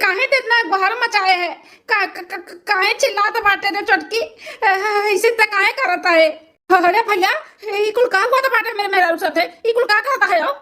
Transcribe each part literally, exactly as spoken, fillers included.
काहे ते इतना बहर मचाए है? का, का, का, का, काहे चिल्लात बाटे रे छोटकी? अ, ऐसे ते काहे करत है? अरे भैया, ई कुल का हुआ त बाटे मेरे मेहरारू साथे? ई कुल का कहता है हो?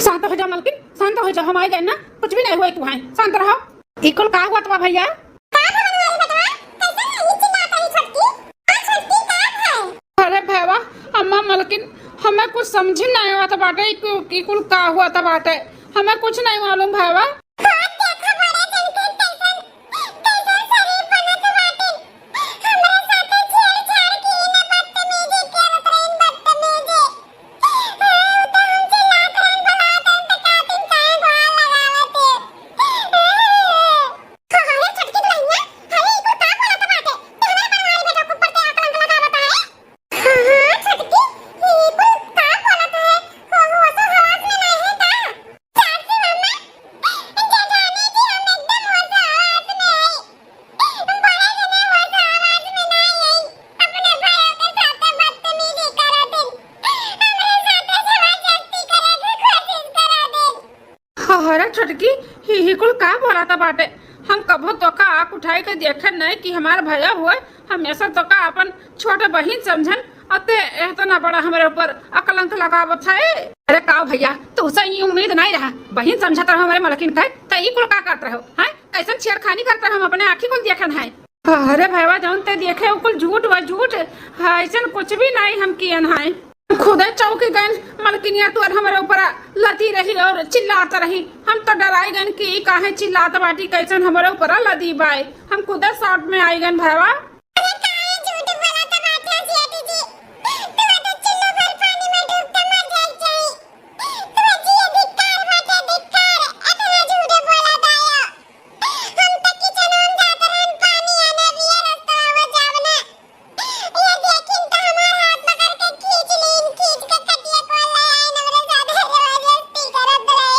शांत हो जा मलकिन, शांत हो जा, हम आए गए ना, कुछ भी नहीं हुआ तुहां, शांत रहो। ई कुल का हुआ त बा भैया? का भवन वाली बेटवा, कैसे नहीं चिल्लात रही छोटकी? आ छोटकी का है? अरे भैया, अम्मा मलकिन, हमें कुछ समझ नहीं आवत बाटे, ई कु-, ई कुल का हुआ त बाटे, हमें कुछ नहीं मालूम भैया। हाथ देखो बड़े जन के कैसन, कैसन शरीफ बनत बाटे। हमरा साथे छेड़छाड़ की ने बदतमीजी करत रहिन, बदतमीजी। हाँ, उ त हम चिल्लात रहन, बुलात रहन, त कहतिन काहे गोहार लगावत है। हाँ, हाँ, रे छोटकी दुल्हनिया, अरे ई कुल का बोलत बाटे? ते हमरे बनवारी बेटा के ऊपर ते आकलंक लगावत है। हाँ, हाँ, छोटकी, ई कुल का बोलत है? हो, हो, होश हवास में नहीं है का? सासू अम्मा, जेठानी जी, हम एकदम होश हवास में हई। बड़े जने होश हवास में ना आई, अपने भाई के साथे बदतमीजी करत दिन, हमरे साथे जबरदस्ती करे के कोशिश करत दिन। हरे छोटकी, ही, ही कुल का बोलत बाटे? हम कभो तोका आँख उठाई के देखे नहीं कि हमार भैया हुए, हमेशा तोका अपन छोट बहिन समझन, अते इतना बड़ा हमरे ऊपर अकलंक लगावत है। अरे का भैया, तोसे ई उम्मीद नहीं रहा, बहिन समझत रहो हमरे मलकिन के, त ई कुल का करत रहो, हैं? कैसन छेड़खानी करत रहो, हम अपने आँखी कुल देखन है। अरे भैया, जौन ते देखे उ कुल झूठ बा, झूठ, ऐसन कुछ भी नहीं हम कियन है। खुदे चौंक गइन, मलकिनिया तोर हमरे ऊपर लदी रही और चिल्लात रही, हम तो डराई गइन कि ई काहे चिल्लात बाटी, कैसन हमरे ऊपर लदी बाय, हम खुदे शॉक में आई गइन भैया। अरे काहे झूठ बोलत बाटे जेठ जी? तू तो चुल्लू भर पानी में डूब के मर जाए चाही। तू जिए धिक्कार बाटे धिक्कार, इतना झूठ बोलत आया। हम त किचन में जात रहन पानी आने, अभी ये रस्ता में जाब ना। ये देखिन त हमार हाथ पकड़ के खींच लीन, खींच के खटिया को ले आइन, हमरे साथ जबरदस्ती करत रहे।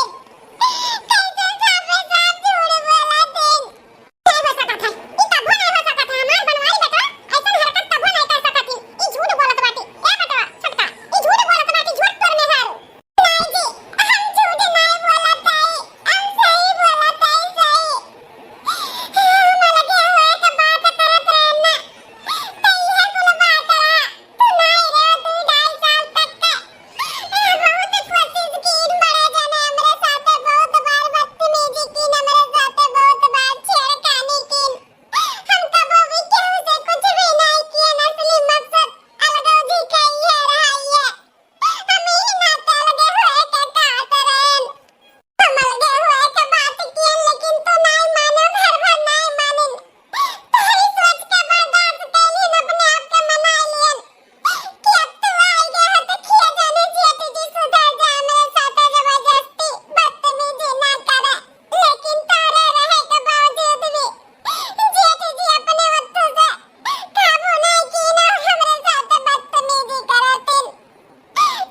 कैसे साफे साफ झूठ बोलत हन। नहीं हो सकत है, ई कबो नहीं हो सकत है, हमार बनवारी बेटवा ऐसन हरकत कबो नहीं कर सकत ही। ई झूठ बोलत बाटी। ए बेटवा, छोटका, ई झूठ बोलत बाटी, झूठ तोर मेहरारू। नहीं जी, हम झूठ नहीं बोलत हई, हम सही बोलत हई, सही। हम अलगे होए के बात करत रहन ना, त इहे कुल बात रहा। तू नहीं रहे, दू ढाई साल तक का। ए, बहुत कोशिश कीन, बड़े जने हमरे साथे बहुत बार बदतमीजी कीन, हमरे साथे बहुत बार छेड़खानी कीन। हम कबो भी केहू से कुछ भी नहीं कियन, असली मकसद अलगौजी का ये रहा ये। हम यही नाते अलगे होए के कहत रहन। हम अलगे होए के बात कियन, लेकिन तू नाई मानो, घर भर नाई मानिन। तोहरी सोच के बर्दाश्त कैलिन, अपने आप के मना लियन कि अब तू आइगे हो तो किया जाने जेठ जी सुधर जाए, हमरे साथे जबरदस्ती बदतमीजी ना करे। लेकिन तोहरे रहे के बावजूद भी जेठ जी अपने ओर से काबू नाई कीन, हमरे साथे बदतमीजी करतिन।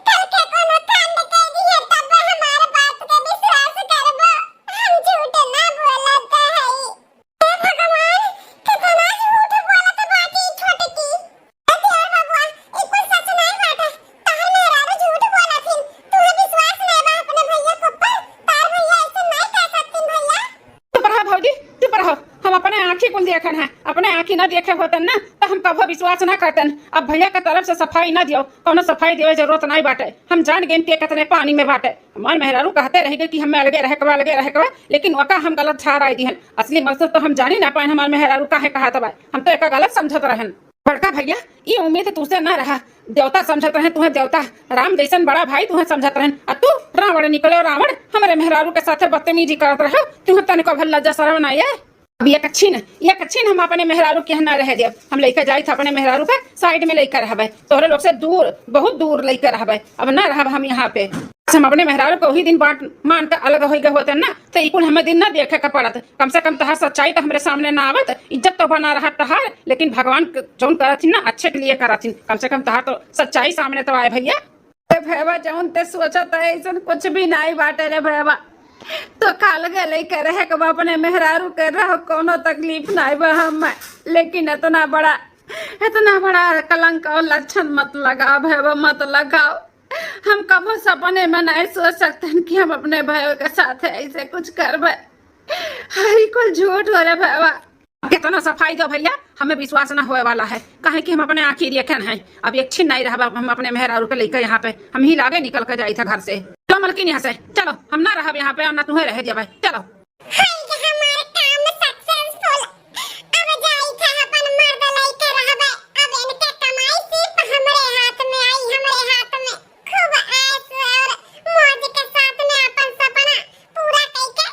कल के कोनो कांड कइ दिहे तब हमार बात के विश्वास करबो। हम झूठ ना बोलत हई। हे भगवान, कितना झूठ बोलत बाटी छोटकी। ए देवर बबुआ, ई कुल सच नाई बाटे। तोहर मेहरारू झूठ बोलत हिन। तुहे विश्वास नाई बा अपने भैया के ऊपर। तोहर भैया ऐसे नाई कह सकतिन भैया। चुप रहा भौजी, चुप रहो। हम अपने आँखी कुल देखन है, अपने आँखी ना देखे होतन ना, त हम कभो विश्वास ना करतन। अब भैया के तरफ से सफाई ना दियो, कौनो सफाई देवे जरूरत नाई बाटे। हम जान गइन के कितने पानी में बाटे। हमार मेहरारू कहते रह गए कि हमें अलगे रहे के बा, अलगे रहे के बा, लेकिन ओका हम गलत ठहराई दिहन। असली मकसद तो हम जानी ना पाएन हमार मेहरारू काहे कहत बा। हम तो एका गलत समझत रहन। बड़का भैया, ई उम्मीद तुसे ना रहा। देवता समझत रहे तुहे देवता, राम जैसन बड़ा भाई तुहे समझत रहन, आ तू रावण निकले। रावण हमरे मेहरारू के साथे बदतमीजी करत रहो, तुहे तनिको भर लज्जा शरम ना आए। अब एक छीन, एक छीन हम अपने मेहरारू के यहाँ ना रह देब। हम लइके जाइत अपने मेहरारू के, साइड में लइके रहबे, तोहरे लोग से दूर, बहुत दूर लइके रहबे। अब ना रहब हम यहाँ पे। हम अपने मेहरारू के वही दिन बात मान के अलग होइ गए होते ना, तो ई कुल हमें दिन ना देखे के पड़त। कम से कम तहार सच्चाई तो हमरे सामने ना आवत, इज्जत तो बना रहत तहार, लेकिन भगवान क-, जौन करत ही ना, अच्छे के लिए करत ही। कम से कम तहार तो सच्चाई सामने तो आए भैया। ए भैया, जौन ते सोचत है, ऐसन कुछ भी नाई बाटे रे भैया। तो काल गए लेके रहे के बा अपने मेहरारू के, रहो, कोनो तकलीफ नाई बा हमें, लेकिन इतना बड़ा इतना बड़ा कलंक और लक्षण मत लगाओ भैया, मत लगाओ। हम कबो सपने में नहीं सोच सकते हैं कि हम अपने भाइयों के साथ ऐसे कुछ करबे। हरी कुल झूठ हो रे भैया। कितना सफाई दो भैया, हमें विश्वास ना होए वाला है, काहे कि हम अपने आँखी देखे हैं। अब एक छिन नहीं रहबा हम अपने मेहरारू के लेके यहाँ पे, हम ही लागे निकल के जाई था घर से। चलो मलकिन यहाँ से, चलो, हम ना रहब यहाँ पे और ना तुम्हें रह देबे, चलो। हाय गे, हमार काम successful। अब जाई था अपन मर्द लइके रहबे। अब इनके कमाई सिर्फ हमरे हाथ में आई, हमरे हाथ में। खूब ऐश और मौज के साथ में अपन सपना पूरा कइके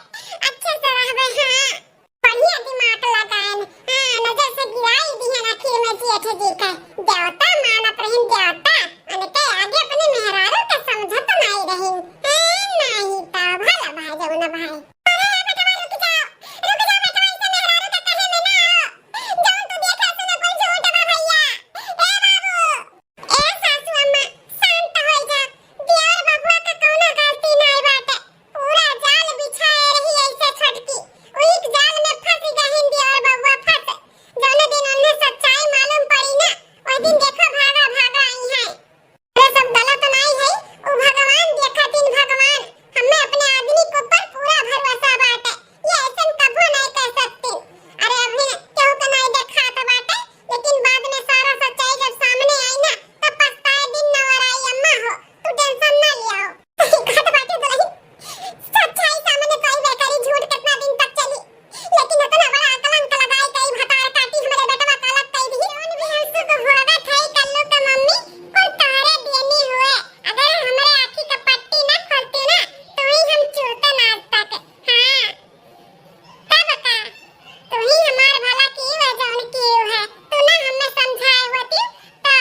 अच्छे से रहबे। हाँ, बढ़िया दिमाग लगाएन। हाँ, नजर से गिराई दिहन आखिर में जेठ जी के। देवता मानत रहिन देवता, इनके आगे अपने मेहरारू के समझत नहीं रहिन। हाँ, नहीं तो भला भाई जौन भाई। अरे बेटवा रुक जाओ, रुक जाओ बेटवा, ऐसे मेहरारू के कहे में ना आओ। जौन तू देखे सुने कुल झूठ बा भैया। ए बाबू, ए सासू अम्मा, शांत हो जा। देवर बबुआ के कौनो गलती नाई बाटे। पूरा जाल बिछाए रही ऐसे छोटकी। वही जाल में फंस गहिन देवर बबुआ, फंस। जौने दिन उन्हें सच्चाई मालूम पड़ी ना, वही दिन देखो भागा भागा आई हैं। ये सब गलत नाई है, उ भगवान देखतिन भगवान। हमें अपने आदमी के ऊपर पूरा भरोसा बाटे, ये ऐसन कबो नाई कह सकतिन। अरे अभी केहू के नाई देखात बाटे, लेकिन बाद में सारा सच्चाई जब सामने आई ना, तब पछताए दिन नवर आई। अम्मा हो, तू tension ना लियाओ। सही कहत बाटे दुल्हन, सच्चाई सामने तो अइबे करी, झूठ कितना दिन तक चली? लेकिन इतना बड़ा कलंक लगाई कई भतार काटी हमरे बेटवा का अलग कई दिही। जौन भी हम सुख भोगत हई कल्लू के मम्मी, कुल तोहरे देनी हुए। अगर हमरे आँखी के पट्टी ना खोलती ना, तो ही हम चूरते ना आज तक। हाँ, तब का? तू ही हमार भला की हुए जौन की हुए। तू ना हमें समझाए होती तो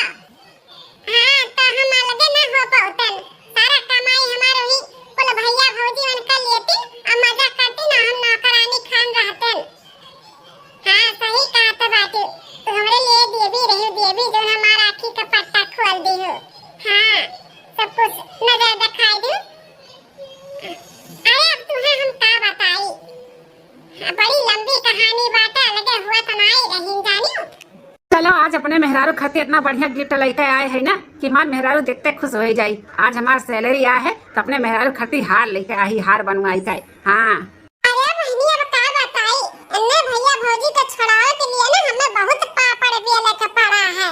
हाँ, तो हम अलगे ना हो पउतन। सारा कमाई हमार वही कुल भैया भौजी मन कर लेतिन और मजा करतिन और हम नौकरानी खान रहतन। हाँ, सही कहत बाटू। तू हमरे लिए देवी रही, देवी जौन हमार आँखी का पट्टा खोल दिहू। हाँ, सब कुछ नजर दिखाई दू। अरे अब तुम्हें हम का बताई, बड़ी लंबी कहानी बाटे, अलगे हुआ तो नाई रहीन जानियो। चलो, आज अपने मेहरारू खातिर इतना बढ़िया gift लेके आए हैं ना कि हमार मेहरारू देखते खुश हो जाई। आज हमार salary आए है तो अपने मेहरारू खातिर हार लेके आई, हार बनवाई जाए। हाँ। अरे बहनी, अब का बताई, इन्ने भैया भौजी के छुड़ावे के लिए ना हमें बहुत पापड़ बेले के पड़ा है।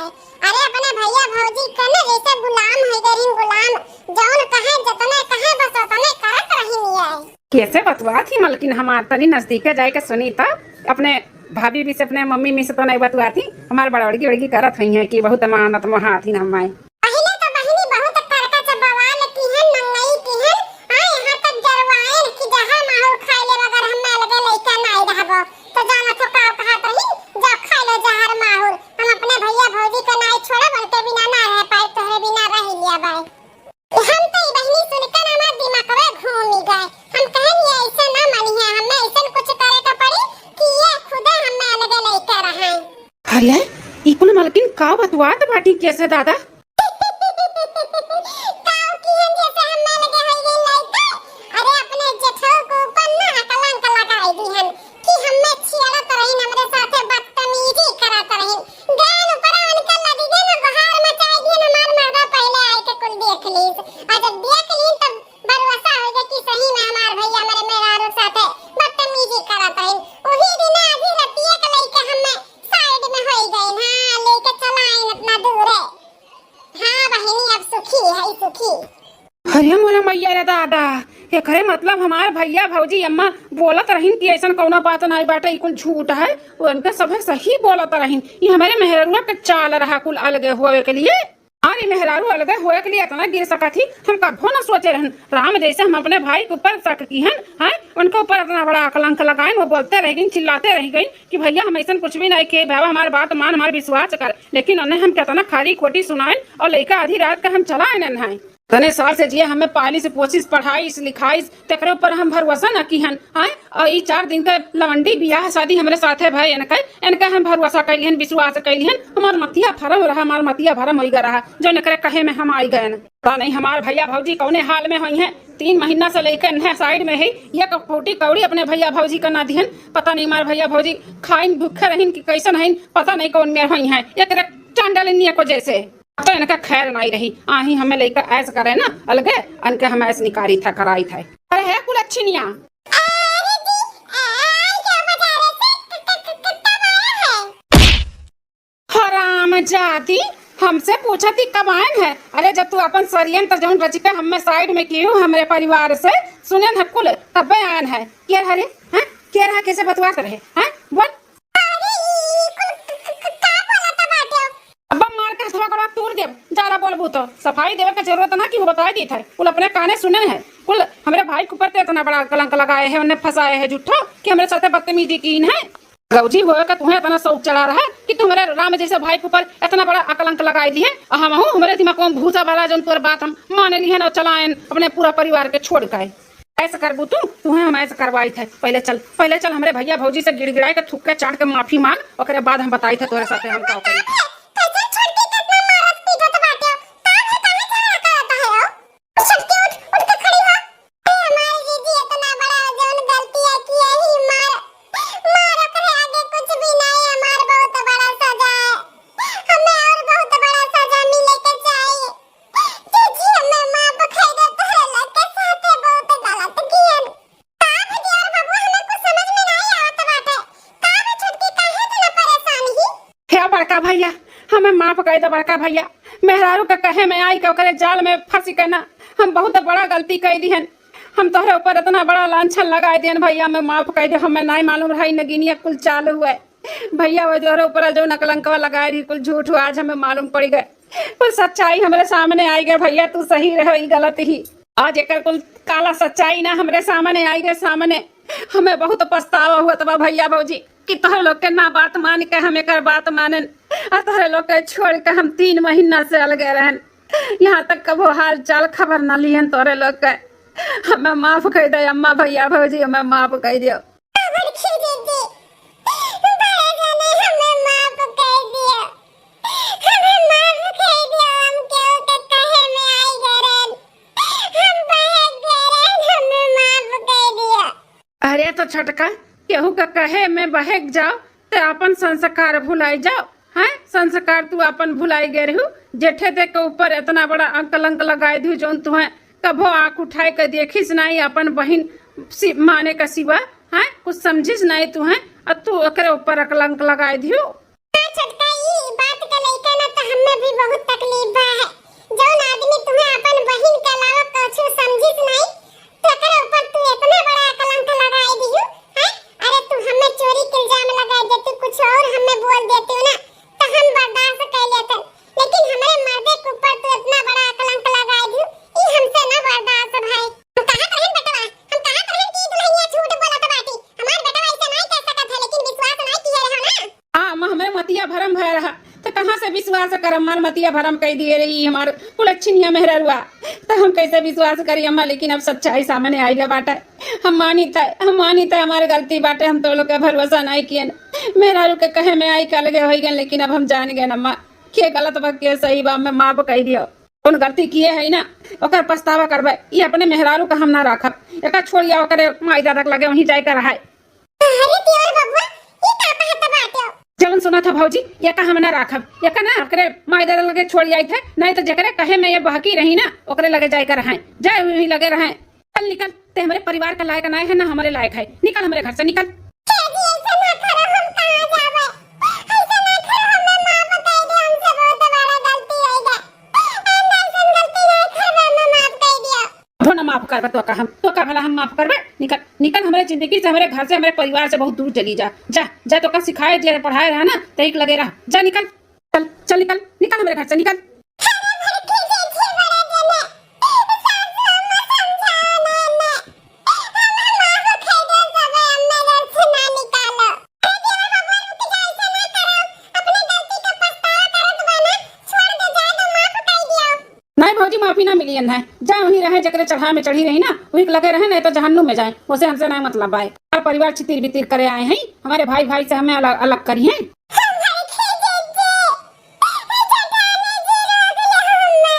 अरे अपने भैया भौजी के ना जैसे गुलाम हो गए हैं, गुलाम, जौन कहे, जतने कहे, बस उतने करत रही है। कैसे बतुआत ही मलकिन हमार, तनी नजदीके जाए के सुनी त। अपने भाभी भी से, अपने मम्मी भी से तो नहीं बतुआत ही, हमार बड़बड़गी बड़गी करत हुई है कि बहुत अमानत मोहात ही ना हमारे। पहिले तो बहिनी बहुत करकच बवाल किहन, मंगई किहन, आ यहाँ तक जरवाएन कि जहर माहुर खाए ले बगैर हम अलगे लइका नाई रहबो। तो जाना तो का कहत रही, जा खाए लो जहर माहुर, हम अपने भैया भौजी के नाई छोड़ब, उनके बिना ना रह पाए, तोहरे बिना रह लिया बाय। हम तो ई बहिनी सुनकर हमार दिमागवे घूमी गए। हम कहन ये ऐसे ना मनी है, हमें ऐसन कुछ करे के पड़ी कि ये खुदे हमें अलगे लइके रहे। अरे, ई कुल मलकिन का बतवात बाटी कैसे दादा? काऊ की हम जैसे हमें अलगे हो गई लइके? अरे अपने जेठऊ के ऊपर ना कलंक लगाई दी हम। कि हम्मे छियड़त रहिन, हमरे साथे बदतमीजी करत रहिन। गान ऊपर उनके लगी गए ना, बहार मचाई दिए ना, हमार मर्दा पहले आए के कुल देख लीस। आ जब देख लीन तब भरोसा हो गया कि सही में हमार भैया हमरे मेहरारू साथे बदतमीजी करत रहिन। वही दिन आधी रतिया के लइके हम्मे side में होई गए, हाँ, लेके चला आइन अपना दूरे। हाँ बहिनी, अब सुखी है, सुखी। अरे मोरा मैया रे दादा, एकरे मतलब हमार भैया भौजी अम्मा बोलत रहिन कि ऐसन कौनो बात नाई बाटे, ई कुल झूठ है। उनके सभे सही बोलत रहिन। ई हमारे मेहररुआ के चाल रहा कुल अलगे होवे के लिए। अरे मेहरारू अलगे होवे के लिए इतना गिर सकत ही, हम कभो न सोचे रहन। राम जैसे हम अपने भाई के ऊपर शक किहन, हैं, उनके ऊपर इतना बड़ा कलंक लगाइन, वो बोलते रह गइन, चिल्लाते रह गइन कि भैया हम ऐसन कुछ भी नहीं किए, बाबा हमार बात मान, हमार विश्वास कर। लेकिन उन्हें हम कितना खाली खोटी सुनाइन और लइका आधी रात का हम चला आइन है। इतने साल से जिए हमें पालिस पोसिस, पढ़ाइस लिखाइस, तेकरे ऊपर हम भरोसा न किहन, हैं? और ई चार दिन के लवंडी बियाह शादी हमरे साथे भय, इनके, इनके हम भरोसा कैलिहन, विश्वास कैलिहन। हमार मतिया भरम रहा, हमार मतिया भरम होई गा रहा, जो इनकरे कहे में हम आई गए। पता नहीं हमार भैया भौजी कौने हाल में होई हैं। तीन महीना से लेके इन्हें side में है, ये कपौटी कौड़ी अपने भैया भौजी का ना दिहन। पता नहीं हमार भैया भौजी खाइन भूखे रहिन कि कैसन हइन, पता नहीं कौन में होई हैं। एकरे चंडालिनिया को जैसे। अब तो इनका खैर नाई रही, आही हमें लेकर ऐस करे ना अलगे, अनके हम ऐस निकारी था, कराई था। अरे है कुलच्छिनिया। अरे जी, आ, क्या बता रहे थे? क-, क-, क-, क-, कब आया है? हराम जादी, हमसे पूछा थी कब आयन है? अरे जब तू अपन षड्यंत्र जौन रचिके हमें साइड में कियो हमरे परिवार से, सुनेन है कुल, तब्बे आयन है। के रहा रे? हैं? के रहा? कैसे बतवात रहे? हैं? बोल। अरे, ई कुल क-, क-, क-, का बोलत बाटे? अब्बा मार के हथवा गोड़वा तूर देब, ज्यादा बोलबू तो। सफाई देवे के जरूरत ना कि वो बताई दी था। कुल अपने काने सुने हैं। कुल हमरे भाई के ऊपर ते इतना बड़ा कलंक लगाए है, उन्हें फंसाए है झूठो कि हमरे साथे बदतमीजी कीन है। गौजी होए का तुहें इतना शौक चढ़ा रहा कि तू हमरे राम जैसे भाई के ऊपर इतना बड़ा अकलंक लगाई दी है। और हमहू हमरे दिमाग में भूसा भरा जौन तोर बात हम माने लिहन और चलायन अपने पूरा परिवार के छोड़ के। ऐसे करबू तू, तुहें हम ऐसे करवाई थे। पहले चल, पहले चल हमरे भैया भौजी से गिड़गिड़ाए के, थूक के, चाट के माफी मांग, ओकरे बाद हम बताई थे तोरे साथे हम का करी। कैसे छोटकी कितना मारत पीटत बाटे? का है, काहे झगड़ा करत है हो? छोटकी उठ, उठ के खड़ी हो। ए हमार जीजी, इतना बड़ा जौन गलती है कि यही मार, मार ओकरे आगे कुछ भी नहीं, हमार बहुत बड़ा सजा है। हमें और बहुत बड़ा सजा मिले के चाहिए। जीजी, हमें माफ कर दे, तोहरे लोग के साथे बहुत गलत कियन। का भैया और बाबू, हमें कुछ समझ में नहीं आवत बाटे। का बे छोटकी, काहे इतना परेशान ही? हे बड़का भैया, हमें माफ कर दे बड़का भैया। मेहरारू के कहे में आई के ओकरे जाल में फंसी के ना, हम बहुत बड़ा गलती कर दिहन। हम तोहरे ऊपर इतना बड़ा लांछन लगाए दिहन भैया, हमें माफ कर दे, हमें नहीं मालूम रहा, ई नगिनिया कुल चालू है। भैया, वो तोहरे ऊपर जो नकलंकवा लगाए रही, कुल झूठ हुआ, आज हमें मालूम पड़ गए। पर सच्चाई हमरे सामने आई गए भैया, तू सही रहे, ई गलत ही। आज एकर कुल काला सच्चाई ना हमरे सामने आई गए सामने। हमें बहुत पछतावा हुआ तबा भैया भौजी कि तोहरे लोग के ना बात मान के हम एकर बात मानेन। और तोहरे लोग के छोड़ के हम तीन महीना से अलगे रहन। यहाँ तक कबो हाल चाल खबर ना लिहन तोहरे लोग के। हमें माफ कर दे अम्मा, भैया भौजी, हमें माफ कर दियो। बड़की दीदी, बड़े जने हमें माफ कर दियो। हमें माफ कर दियो, हम केहू के कहे में आई गए रहन। हम बहक गए रहन, हमें माफ कर दियो। अरे तो छोटका, केहू के कहे में बहक जाओ, ते अपन संस्कार भुलाई जाओ, हैं? संस्कार तू अपन भुलाई गए रहू, जेठे ते के ऊपर इतना बड़ा कलंक लगाए दिहू, जौन तुहें कभो आँख उठाए के देखिस नाई, अपन बहिन सि-, माने का सिवा, हैं? कुछ समझिस नाई तुहें, और तू ओकरे ऊपर कलंक लगाए दिहू। हाँ छोटका, ई बात के लइके ना तो हमें भी बहुत तकलीफ बा है। जौन आदमी तुहें अपन बहिन के अलावा कुछ समझिस नाई, तेकरे ऊपर तू इतना बड़ा कलंक लगाए दिहू, हैं? अरे तू हमें चोरी के इल्जाम लगाए देतू, कुछ और हमें बोल देतू ना, तो हम बर्दाश्त कर लेते। लेकिन हमरे मर्दे के ऊपर तू इतना बड़ा कलंक लगाए दिहू, ई हमसे ना बर्दाश्त भाई। हम कहा करें बेटवा, हम कहा करें कि दुल्हनिया झूठ बोलत बाटी, हमार बेटवा ऐसे नहीं कह सकत है, लेकिन विश्वास नहीं किए रहो ना। हाँ, हम, हमरे मतिया भरम भय रहा, तो कहाँ से विश्वास करम? हमार मतिया भरम कह दिए रही, हमार कुलच्छिनिया मेहररुआ, तो हम कैसे विश्वास करी अम्मा? लेकिन अब सच्चाई सामने आई गया बाटे, हम मानी तय, हम मानी तय हमार गलती बाटे, हम तो लोग के भरोसा नहीं किए। मेहरारू के कहे में आई के अलगे हो गए, लेकिन अब हम जान गए अम्मा, के गलत बा, के सही बा, हमें माफ कर दियो। कौन गलती किए है ना, ओकर पछतावा करबे। ये अपने मेहरारू का हम ना राखब, एका छोड़िया ओकरे माई दादा के लगे वहीं जाए के रहाए। अरे देवर बबुआ, ई का कहत बाटे? जवन सुना था भौजी, एका हम ना राखब, एका ना ओकरे माई दादा लगे छोड़ जाइत है, नहीं तो जेकरे कहे में ये बहकी रही ना, ओकरे लगे जाए के रहाए, जाए वहीं लगे रहाए। चल निकल, ते हमरे परिवार का लायक ना है ना हमरे लायक है, निकल हमरे घर से निकल। ए जी, ऐसे ना करो, हम कहाँ जावे? ऐसे ना करो, हमें माफ कर दे, हमसे बहुत बड़ा गलती हो गया। हम ऐसन गलती नहीं करबे, हमें माफ कर दिया। अब ना माफ करबे, तो का हम, तो का भला हम माफ करबे? निकल, निकल हमरे जिंदगी से, हमरे घर से, हमरे परिवार से बहुत दूर चली जा। जा, जा, तो का सिखाए जे पढ़ाए रहा ना, तई के लगे रहा। जा निकल, चल, चल निकल, निकल हमरे घर से, निकल। नहीं भौजी, माफी ना मिली है। जा वहीं रहे, जकरे चढ़ाए में चढ़ी रही ना, वहीं के लगे रहे, नहीं तो जहन्नुम में जाए। उसे हमसे नहीं मतलब बाय। और परिवार छितिर बितिर करे आए हैं, हमारे भाई भाई से हमें अलग, अलग करी हैं।